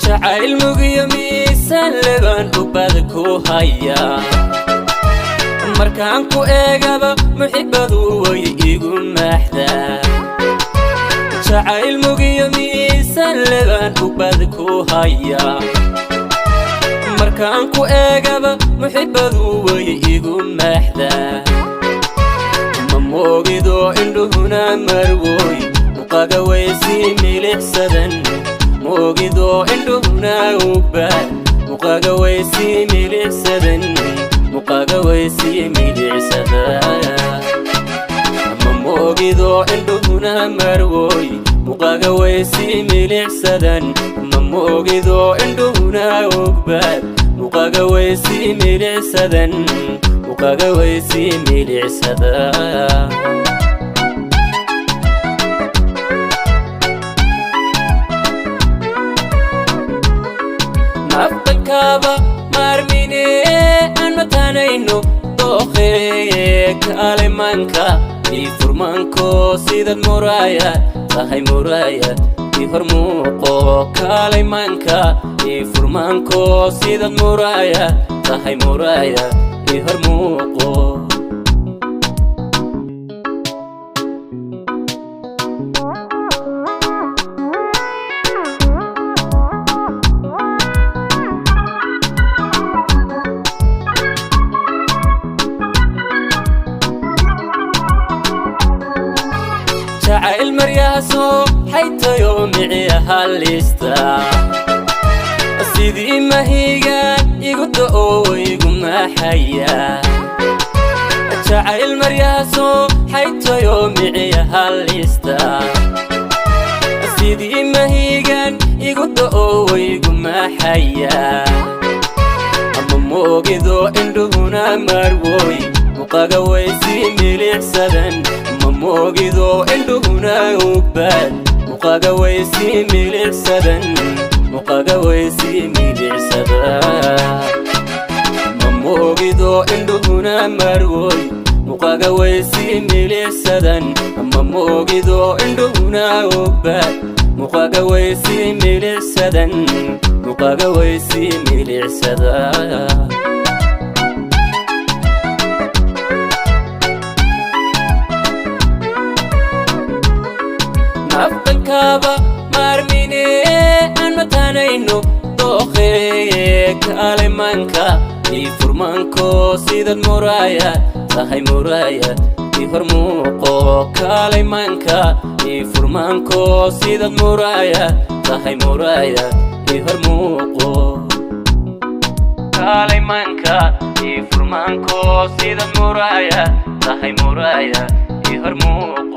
Jacayl mugiyo miisaan leban ugbad ku hayaa. Markaan ku eegaba muxibadu way igu maaxdaa. Jacayl mugiyo miisaan leban ugbad ku hayaa. Markaan ku eegaba muxibadu way igu maaxdaa. Ma moogido indhuhuna marwoy muqaga waysii milicsadan. Moogido indhuhuna ugbaad muqaga waysii milicsadan, muqaga waysii milicsadan. Ma moogido indhuhuna marwoy muqaga waysii milicsadan. Ma moogido indhuhuna ugbaad muqaga waysii milicsadan, muqaga waysii milicsadan. Naftankaaba maarmine aan matanayno dookhee, kaalimanka ii furmanko sidaad muraayad tahay, muraayad ii hor muuqo. Kaalimanka ii furmanko sidaad muraayad tahay, muraayad ii hor muuqo. Jacayl maryahaasoo xaytayo miciyaha liista, sidii mahigaan igu da'o igu maxaya. Jacayl maryahaasoo xaytayo miciyaha liista, sidii mahigaan igu da'o igu maxaya. Ama moogido indhuhuna marwoy muqaga waysii milicsadan. Ma moogido indhuhuna ugbaad muqaga waysii milicsadan, muqaga waysii milicsadan. Ma moogido indhuhuna marwoy muqaga waysii milicsadan. Ma moogido indhuhuna ugbaad muqaga waysii milicsadan, muqaga waysii milicsadan. Naftankaaba maarmine aan matanayno dookhee, kaalimanka ii furmanko sidaad muraayad tahay, muraayad ii hor muuqo. Kaalimanka ii furmanko sidaad muraayad tahay, muraayad ii hor muuqo. Kaalimanka ii furmanko sidaad muraayad tahay, muraayad ii hor muuqo.